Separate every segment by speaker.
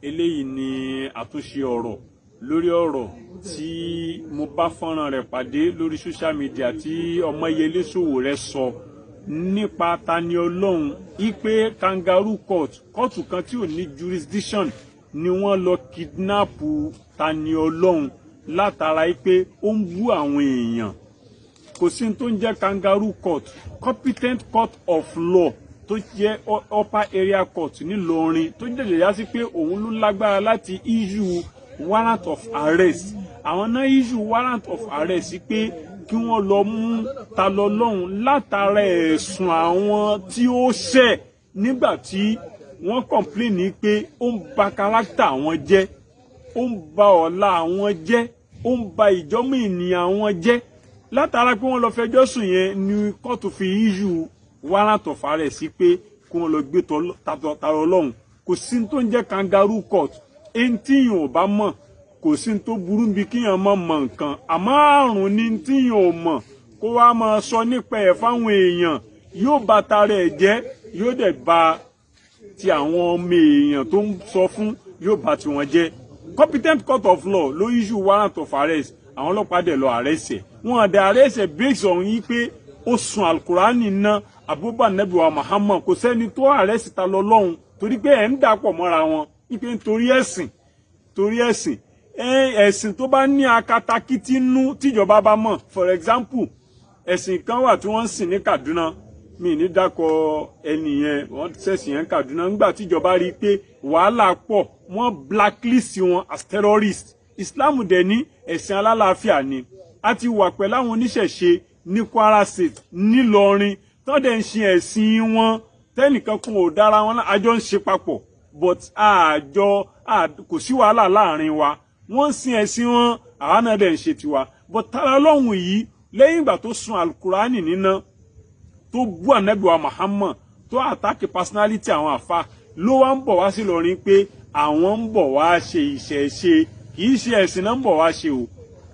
Speaker 1: Eléyìí ni àtúnṣe ọ̀rọ̀ lórí ọ̀rọ̀ tí mo bá fọ́nrán rẹ̀ pàdé lórí social media tí Ọmọyẹlé Sowore sọ nípa Tani Olohun, ipe kangaroo court, kóòtù kan tí ò ní jurisdiction, ni wọ́n lọ kidnap Tani Olohun látara pé ó ń bú àwọn èèyàn. Kò sí tó ń jẹ́ kangaroo court. Competent court of law tó jẹ́ Upper Area Court nílọrin, tó jẹ́ yá sí pé òun ló lágbára láti issue warrant of arrest, àwọn náà issue warrant of arrest pé kí wọ́n lọ mú Tani Olohun látara ẹ̀sùn àwọn tí ó ṣẹ̀ nígbà tí wọ́n complain pé ó ń ba character àwọn jẹ́, ó ń ba ọ̀la àwọn jẹ́, ó ń ba ìjọ́mọ̀ ènìyàn àwọn jẹ́. Látara pé wọ́n lọ fẹjọ́ sùn yẹn ni kóòtù fi issue warrant of arrest sí pé kí wọ́n lọ gbé Tani Olohun. Kò sí tó ń jẹ́ kangaroo court. Ẹni tí yìí ò bá mọ̀, kò sí tó burú bí kíyàn mọ̀ mọ̀ nǹkan, àmọ́ àrùn ni tí yìí ò mọ̀ kó wá máa sọ nípa ẹ̀ fáwọn èèyàn. Yóò bà tara ẹ̀ jẹ́, yóò dẹ̀ bà ti àwọn ọmọ èèyàn tó ń sọ fún, yóò bà tiwọn jẹ́. Competent court of law ló issue warrant of arrest. Àwọn ọlọ́pàá dẹ̀ lọ arrest ẹ̀. Wọ́n dẹ̀ arrest ẹ̀ based on yí pé ó sun alukurani ná àbúbà nẹ́bíwá Muhammad. Kò sẹ́ni tó arrest Tani Olohun torí pé ẹ̀ ń dàpọ̀ mọ́ra wọn wípé nítorí ẹ̀sìn, torí ẹ̀sìn, ẹ̀sìn tó bá ní akatakítí nú tíjọba bá mọ̀. For example, ẹ̀sìn kan wà tí wọ́n ń sìn ní Kaduna, mi ní dákọ̀ ẹni yẹn, wọ́n ṣẹ̀sìn yẹn Kaduna. Ńgbà tíjọba rí i pé wàhálà pọ̀, wọ́n blacklist wọn as terrorist. Islam dẹ̀ ní ẹ̀sìn alálàáfíà ni. A ti wà pẹ̀lú àwọn oníṣẹ̀ṣe ní Kwara State, nílọrin, tó dẹ̀ ń ṣe ẹ̀sìn wọn, tẹ́nìkan kan ò dára wọn, àjọ ń ṣe papọ̀, but àjọ kò sí wàhálà láàrin wa. Wọ́n ń sin ẹ̀sìn wọn, àwa náà dẹ̀ ń ṣe tiwa. But Tani Olohun yìí, lẹ́yìn ìgbà tó sun alukurani níná, tó bú ànábì wa Muhammad, tó attack personality àwọn àfa, ló wá ń bọ̀ wá sí Ìlọrin pé àwọn ń bọ̀ wá ṣe ìṣẹ̀ṣe. Kì í ṣe ẹ̀sìn náà ń bọ̀ wá ṣe o,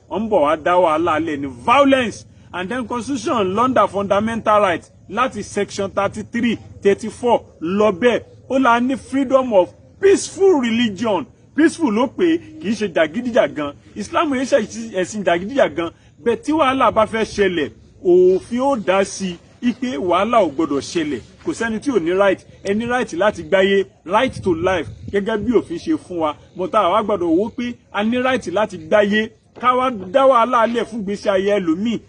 Speaker 1: wọ́n ń bọ̀ wá dá wàhálà lẹ̀ ní violence. And then constitution under fundamental rights, láti section 33, 34 lọ bẹ́ẹ̀, ó la ní freedom of peaceful religion. Peaceful ló pé, kì í ṣe jàgídíjàgan. Islam yìí ṣe ẹ̀sìn jàgídíjàgan bẹ́ẹ̀. Tí wàhálà bá fẹ́ ṣẹlẹ̀, òfin ó dá sí i pé wàhálà ò gbọdọ̀ ṣẹlẹ̀. Kò sẹ́ni tí ò ní right. Ẹni right láti gbáyé, right to life, gẹ́gẹ́ bí òfin ṣe fún wa. Mọ̀tá àwa gbọ́dọ̀ wò pé a ní right láti gbáyé, ká wá dá wàhálà lẹ̀ fún gbèsè ayé ẹlòmíì,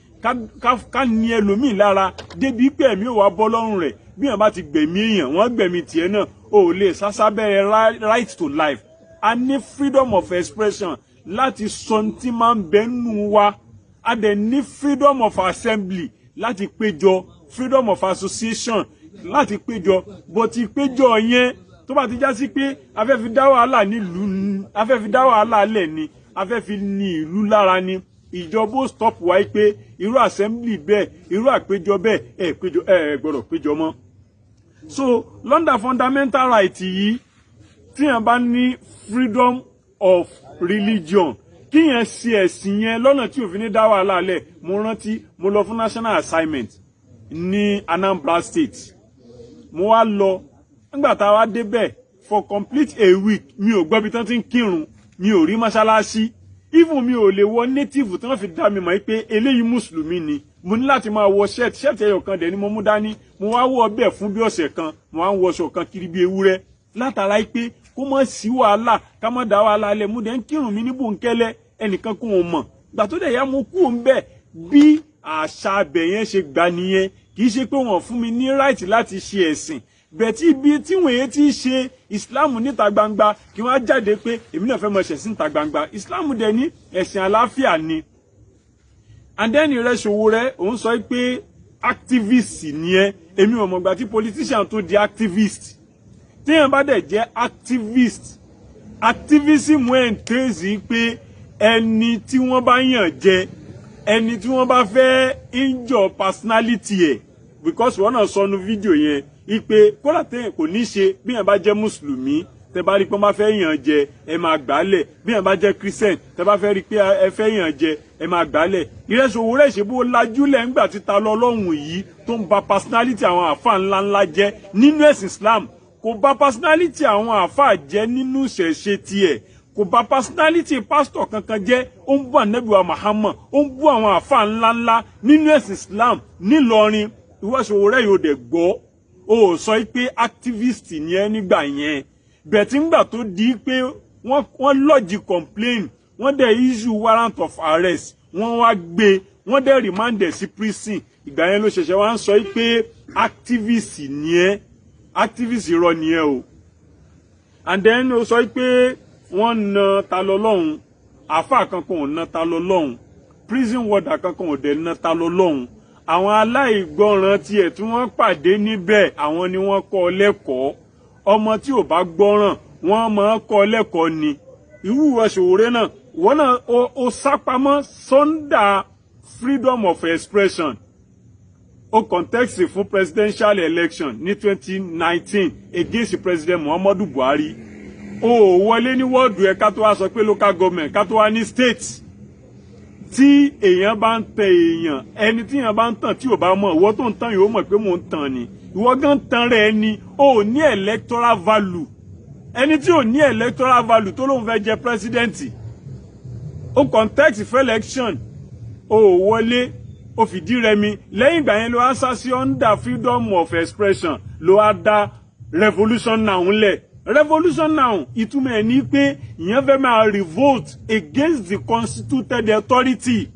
Speaker 1: ká ní ẹlòmíì lára débi pé ẹ̀mí ò wá bọ́ lọ́rùn rẹ̀. Bí wọ́n bá ti gbẹ̀mí èèyàn, wọ́n gbẹ̀mí tiẹ̀ náà, o ò lè sásá bẹ̀rẹ̀ right to life. A ní freedom of expression láti sọ tí máa ń bẹ́nu wa. A dẹ̀ ní freedom of assembly láti péjọ, freedom of association láti péjọ. But ìpéjọ yẹn, tó bá ti já sí pé a fẹ́ fi dá wàhálà nílùú, a fẹ́ fi dá wàhálà lẹ̀ ni, a fẹ́ fi ní ìlú lára ni, ìjọba ó stop wáyé pé irú assembly bẹ́ẹ̀, irú àpéjọ bẹ́ẹ̀, ẹ péjọ, ẹ gbọ́dọ̀ péjọ mọ́. So under fundamental right yìí, tíyẹn bá ní freedom of religion, kíyẹn ṣe ẹ̀sìn yẹn lọ́nà tí òfin ní dá wàhálà lẹ̀. Mo rántí mo lọ fún national assignment ní Anambra State. Mo wá lọ. Nígbà tá a wá débẹ̀, for complete a week, mi ò gbọ́ bí tán ti ń kírun, mi ò rí mọ́ṣáláṣí, even mi ò lè wọ native tí wọ́n fi dá mi mọ̀ pé eléyìí mùsùlùmí ni. Mo ní láti máa wọ shirt. Shirt ẹyọ kan dẹ̀ ni mo mú dání. Mo wá wọ bẹ́ẹ̀ fún bí ọ̀sẹ̀ kan. Mo wá ń wọṣọ kan kiri bí ewúrẹ́ látara pé kó mọ̀ sí wàhálà, ká má dá wàhálà lẹ̀. Mú dẹ̀ ń kírun mi ní bòńkẹ́lẹ́, ẹnìkan kó wọn mọ̀. Gbà tó dẹ̀ yá, mo kú òun bẹ́ẹ̀. Bí àṣà abẹ yẹn ṣe gbà nìyẹn. Kì í ṣe pé wọ́n fún mi ní right láti ṣe ẹ̀sìn bẹ́ẹ̀. Tí ibi tí wọ́n yẹn ti ṣe Islam níta gbangba, kí wọ́n á jáde pé èmi náà fẹ́ mọ ṣẹ̀sìn níta gbangba. Islam dẹ̀ ní ẹ̀sìn àlàáfíà ni. And then Ìrẹsòwò rẹ, òun sọ pé activist ni ẹ. Èmi ò mọ̀gbà tí politician tó di activist. Téèyàn bá dẹ̀ jẹ́ activist, activism entails pé ẹni tí wọ́n bá yàn jẹ, ẹni tí wọ́n bá fẹ́ injure personality ẹ̀, because wọ́n náà sọnù fídíò yẹn ipe kódà téèyàn kò ní ṣe. Bí yàn bá jẹ́ mùsùlùmí, tẹ bá rí pé wọ́n bá fẹ́ yàn jẹ, ẹ máa gbálẹ̀. Bí yàn bá jẹ́ Christian, tẹ bá fẹ́ rí pé ẹ fẹ́ yàn jẹ, ẹ máa gbálẹ̀. Ìrẹsòwò rẹ̀ ṣe bó lajúlẹ̀ ńgbà títa lọ lọ́hùn yìí tó ń ba personality àwọn àfa ńláńlá jẹ́ nínú ẹ̀sìn Islam. Kò bà personality àwọn àáfàá jẹ́ nínú ìṣẹ̀ṣe tiẹ̀, kò bà personality pastor kankan jẹ́. Ó ń bú Ànábì wa Muhammad, ó ń bú àwọn àáfàá ńláńlá nínú ẹ̀sìn Islam nílọrin. Ìwọ Sowore yóò dẹ̀ gbọ́, ó sọ pé activist ni ẹ nígbà yẹn bẹ̀tí. Ńgbà tó di pé wọ́n lodge complain, wọ́n dẹ̀ issue warrant of arrest, wọ́n wá gbé, wọ́n dẹ̀ remand ẹ̀ sí prison, ìgbà yẹn ló ṣẹ̀ṣẹ̀ wá ń sọ pé activist ni ẹ. Activist irọ́ ni ẹ o. And then ó sọ pé wọ́n na Ta lọ́lọ́hun. Àáfàá kankan ò na Ta lọ́lọ́hun, prison warder kankan ò dẹ̀ na Ta lọ́lọ́hun. Àwọn aláìgbọràn tiẹ̀ tí wọ́n pàdé níbẹ̀, àwọn ni wọ́n kọ́ lẹ́kọ̀ọ́. Ọmọ tí ò bá gbọ́ràn, wọ́n máa kọ́ lẹ́kọ̀ọ́ ni. Irú ìwọ Sowore náà, wọ́n náà ó sápamọ́ under freedom of expression. Ó contest fún presidential election ní 2019 against President Muhammadu Buhari. Ó wọlé ní wọ́ọ̀dù ẹ̀, ká tó wá sọ pé local government, ká tó wá ní state. Tí èèyàn bá ń tẹ èèyàn, ẹni tí èèyàn bá ń tàn tí ò bá mọ̀, ìwọ tó ń tàn yóò mọ̀ pé mò ń tàn ni. Ìwọ gan tan rẹ̀ ni. Ó ní electoral value. Ẹni tí ò ní electoral value tó lóun fẹ́ jẹ president, ó contest for election, ó wọlé, ó fìdí rẹmi. Lẹ́yìn ìgbà yẹn ló wá sá sí under freedom of expression, ló wá dá Revolution Now ńlẹ̀. Revolution Now, ìtumọ̀ ẹ̀ ní pé ìyẹn fẹ́ máa revolt against the constituted authority,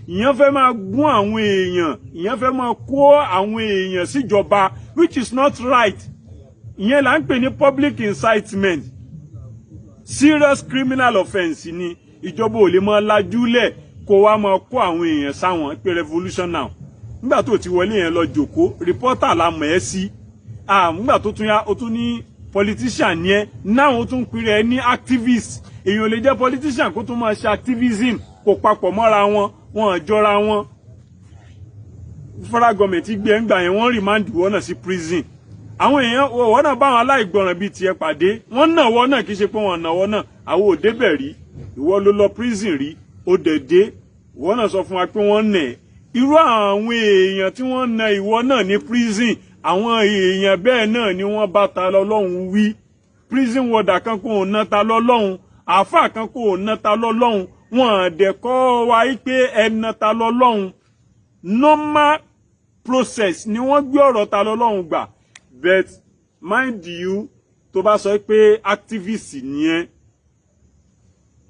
Speaker 1: ìyẹn fẹ́ máa gún àwọn èèyàn, ìyẹn fẹ́ máa kó àwọn èèyàn síjọba, which is not right. Ìyẹn là ń pè ní public incitement. Serious criminal offence ni. Ìjọba ò lè máa lajúlẹ̀ kó wá máa kó àwọn èèyàn sáwọn pé Revolution Now. Nígbà tó ti wọlé yẹn lọ jòkó, reporter la mọ̀ ẹ́ sí. Nígbà tó tún yá, ó tún ní politician ni ẹ́ náà, ó tún pèrè ẹ ní activist. Èèyàn lè jẹ́ politician kó tún máa ṣe activism, kò papọ̀ mọ́ra wọn, wọn jọra wọn. Federal government gbé ẹ̀ ń gbà yẹn, wọ́n remand wọ́n náà sí prison. Àwọn èèyàn wọ́n náà bá àwọn aláìgbọràn bíi tiẹ̀ pàdé, wọ́n náà wọ́n náà, kì í ṣe pé wọ́n náà wọ́n náà. Àwọn ò débẹ̀ rí. Ìwọ ló lọ prison rí, ó dẹ̀ dé, ìwọ náà sọ fún wa pé wọ́n nà ẹ́. Irú àwọn èèyàn tí wọ́n na ìwọ náà ní prison, àwọn èèyàn bẹ́ẹ̀ náà ni wọ́n bá Ta lọ́lọ́hun wí. Prison warder kan kò ná Ta lọ́lọ́hun, àáfàá kan kò ná Ta lọ́lọ́hun. Wọ́n dẹ̀ kọ́ wa pé ẹ ná Ta lọ́lọ́hun. Normal process ni wọ́n gbé ọ̀rọ̀ Ta lọ́lọ́hun gbà. But mind you, tó bá sọ pé activist ni ẹ́,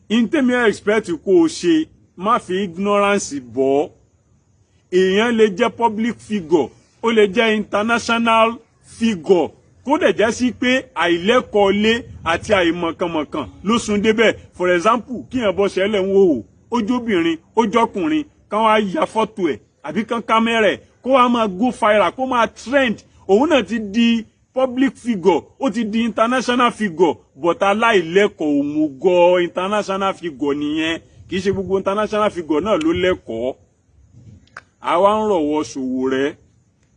Speaker 1: in tèmi expect kó o ṣe, má fi ignorance bọ́. Èèyàn lè jẹ́ public figure, ó lè jẹ́ international figure, kó dẹ̀ jẹ́ sí pé àìlẹ́kọ̀ọ́lé àti àìmọ̀kànmọ̀kàn ló sún débẹ̀. For example, kíyàn bọ́ ṣẹlẹ̀ ń wò ó, ojóbìnrin, ojọkùnrin, kán wá ya fọ́tò ẹ̀ àbí kán kámẹ́rà ẹ̀, kó wá máa go viral, kó máa trend. Òun náà ti di public figure, ó ti di international figure, but aláìlẹ́kọ̀ọ́, òmùgọ̀ international figure nìyẹn. Kì í ṣe gbogbo international figure náà ló lẹ́kọ̀ọ́. Àwa ń rọ̀wọ́ Sowore,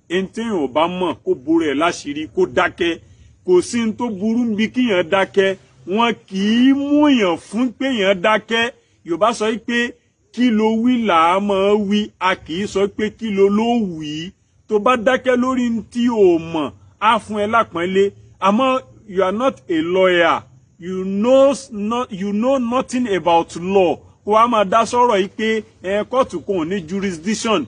Speaker 1: ẹni tí èèyàn bá mọ̀, kó borí ẹ̀ láṣìírí, kó dákẹ́. Kò sí ní tó burú níbi kíyàn dákẹ́. Wọn kì í mú èèyàn fún pé èèyàn dákẹ́. Yorùbá sọ pé kí ló wí là á mọ̀ wí, a kì í sọ pé kí ló ló wí. Tó bá dákẹ́ lórí tí o mọ̀, á fún ẹ lápọ́nlé. Àmọ́ you are not a lawyer, you know nothing about law, kó wá máa dá sọ̀rọ̀ yìí pé ẹ kóòtù kò ní jurisdiction.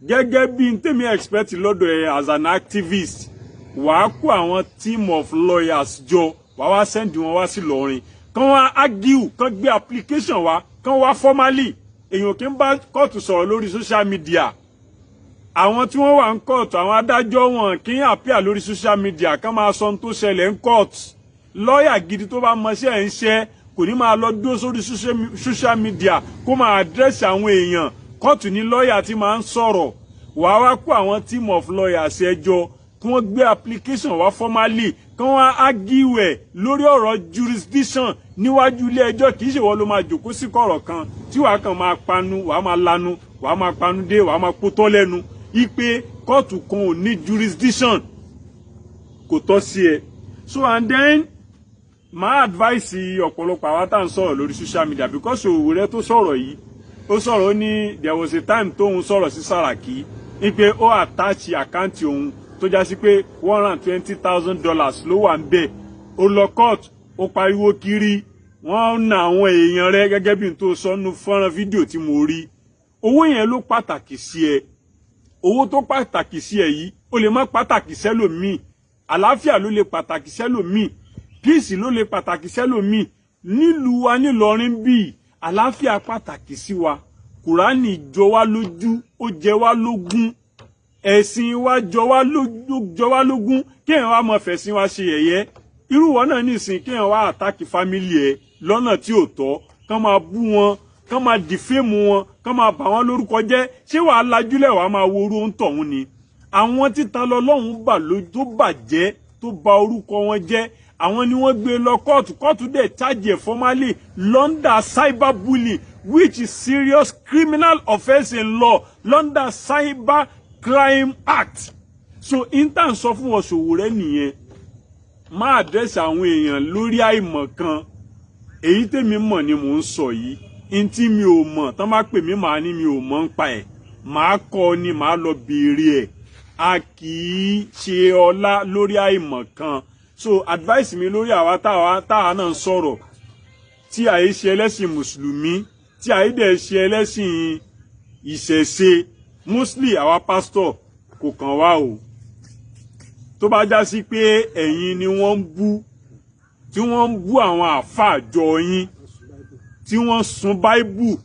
Speaker 1: Gẹ́gẹ́ bí n tèmi expect lọ́dọ̀ ẹ as an activist, wàá kó àwọn team of lawyers jọ, wàá wá send wọn wá sí Ìlọrin, kán wá argue, kán gbé application wá, kán wá formally. Èèyàn kì í bá kóòtù sọ̀rọ̀ lórí social media. Àwọn tí wọ́n wà ń kóòtù, àwọn adájọ́, wọn kì í appear lórí social media kán máa sọ ohun tó ṣẹlẹ̀ ń kóòtù. Lọ́ọ̀yà gidi tó bá mọṣẹ́ ẹ̀ ń ṣe kò ní máa lọ dúró sórí social media kó máa address àwọn èèyàn. Kóòtù ní lọ́ọ̀yà tí máa ń sọ̀rọ̀. Wàá wá kó àwọn team of lawyers ẹjọ́, kí wọ́n gbé application wá formally, kí wọ́n argue ẹ̀ lórí ọ̀rọ̀ jurisdiction níwájú ilé ẹjọ́. Kì í ṣe wọ́n ló máa jòkó sí kọ̀rọ̀ kan tí wàá kàn máa panu, wàá máa lanu, wàá máa panu dé, wàá máa pótọ́ lẹ́nu ipe kóòtù kan ò ní jurisdiction. Kò tọ́ sí ẹ. So and then máa advice ọ̀pọ̀lọpọ̀ àwa tá à ń sọ̀rọ̀ lórí social media, because Sowore tó sọ̀rọ̀ yìí, ó sọ̀rọ̀, ó ní there was a time tóun sọ̀rọ̀ sí Sàràkí wípé ó attach account òun. tó já sí pé $120,000 ló wà ń bẹ̀. Ó lọ court, ó pariwo kiri, wọ́n na àwọn èèyàn rẹ gẹ́gẹ́ bí n tó sọ nínú fọ́nrán fídíò tí mo rí. Owó yẹn ló pàtàkì sí ẹ. Owó tó pàtàkì sí ẹ yìí, ó lè má pàtàkì sẹ́lòmíì. Àlàáfíà ló lè pàtàkì sẹ́lòmíì, peace ló lè pàtàkì sẹ́lòmíì. Nílùú wa nílọrin bíi, àlàáfíà pàtàkì sí wa. Kùránì jọ wá lójú, ó jẹ wá lógún. Ẹ̀sìn wa jọ wá lójú, jọ wá lógún. Kéèyàn wá mọ fẹ̀sìn wa ṣe yẹ̀yẹ́, irú wọn náà nìsín, kéèyàn wá attack family ẹ̀ lọ́nà tí ò tọ́, kán máa bú wọn, kán máa defame wọn, kán máa bà wọ́n lórúkọ jẹ́, ṣé wàá lajúlẹ̀ wàá máa wo orú ń tọ̀hún ni? Àwọn títa lọ́lọ́hún bà lójú tó bàjẹ́, tó bà orúkọ wọn jẹ́, àwọn ni wọ́n gbé lọ kóòtù. Kóòtù dẹ̀ charge ẹ̀ formally under cyberbullying, which is serious criminal offence in law under Cyber Crime Act. So intan sọ fún wọn, Sowore nìyẹn, má address àwọn èèyàn lórí àìmọ̀ kan. Èyí tèmi mọ̀ ni mò ń sọ yìí. N tí mi ò mọ̀, tán bá pè mí, màá ní mi ò mọ̀ ń pa ẹ̀, màá kọ́ ni, màá lọ béèrè ẹ̀. A kì í ṣe ọlá lórí àìmọ̀ kan. So advice mi lórí àwa táwa náà ń sọ̀rọ̀, tí àyè ṣe ẹlẹ́sìn mùsùlùmí, tí àyè dẹ̀ ṣe ẹlẹ́sìn ìṣẹ̀ṣe, mostly àwa pastor, kò kàn wá o. Tó bá já sí pé ẹ̀yin ni wọ́n ń bú, tí wọ́n ń bú àwọn àáfàá jọ yín, tí wọ́n sun báíbù,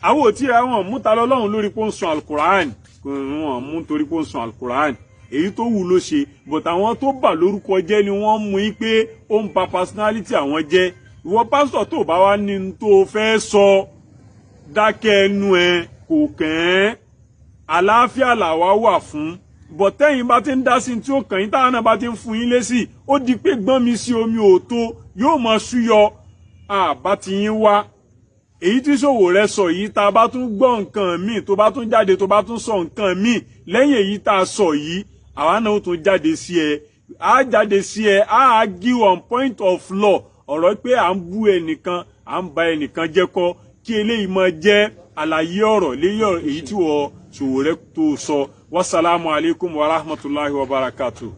Speaker 1: àwọn ò tí ẹ wọn mú ta lọ́lọ́run lórí pé ó ń sun alukur'an, wọn mú torí pé ó ń sun alukur'an. Èyí tó wù ló ṣe, but àwọn tó bà lórúkọ jẹ́ ni wọ́n mú yín pé ó ń ba personality àwọn jẹ́. Ìwọ pásítọ̀ tó bá wá ní tó fẹ́ sọ, dákẹ́ ẹnu ẹ, kò kàn ẹ́. Àlàáfíà làwa wà fún. Bọ̀tẹ́yìn bá ti ń dá sí tí ó kàn yín, táwọn náà bá ti ń fún yín lésì, ó di pé gbọ́n mi sí omi ò tó yóò mọ súyọ àbá ti yín wá. Èyí tí Sowore sọ yìí, tá a bá tún gbọ́ nǹkan míì, tó bá tún jáde, tó bá tún sọ nǹkan míì lẹ́yìn èyí tá a sọ yìí, àwa náà ó tún jáde sí ẹ, á jáde sí ẹ, á argue on point of law. Ọ̀rọ̀ pé à ń bú ẹnìkan, à ń ba ẹnìkan jẹ́ kọ́, kí eléyìí máa jẹ́ àlàyé ọ̀rọ̀ léyìí èyí tí wọ́n Sowore tó sọ. Wasalaamu alaykum wa rahmatulahi wa barakatuh.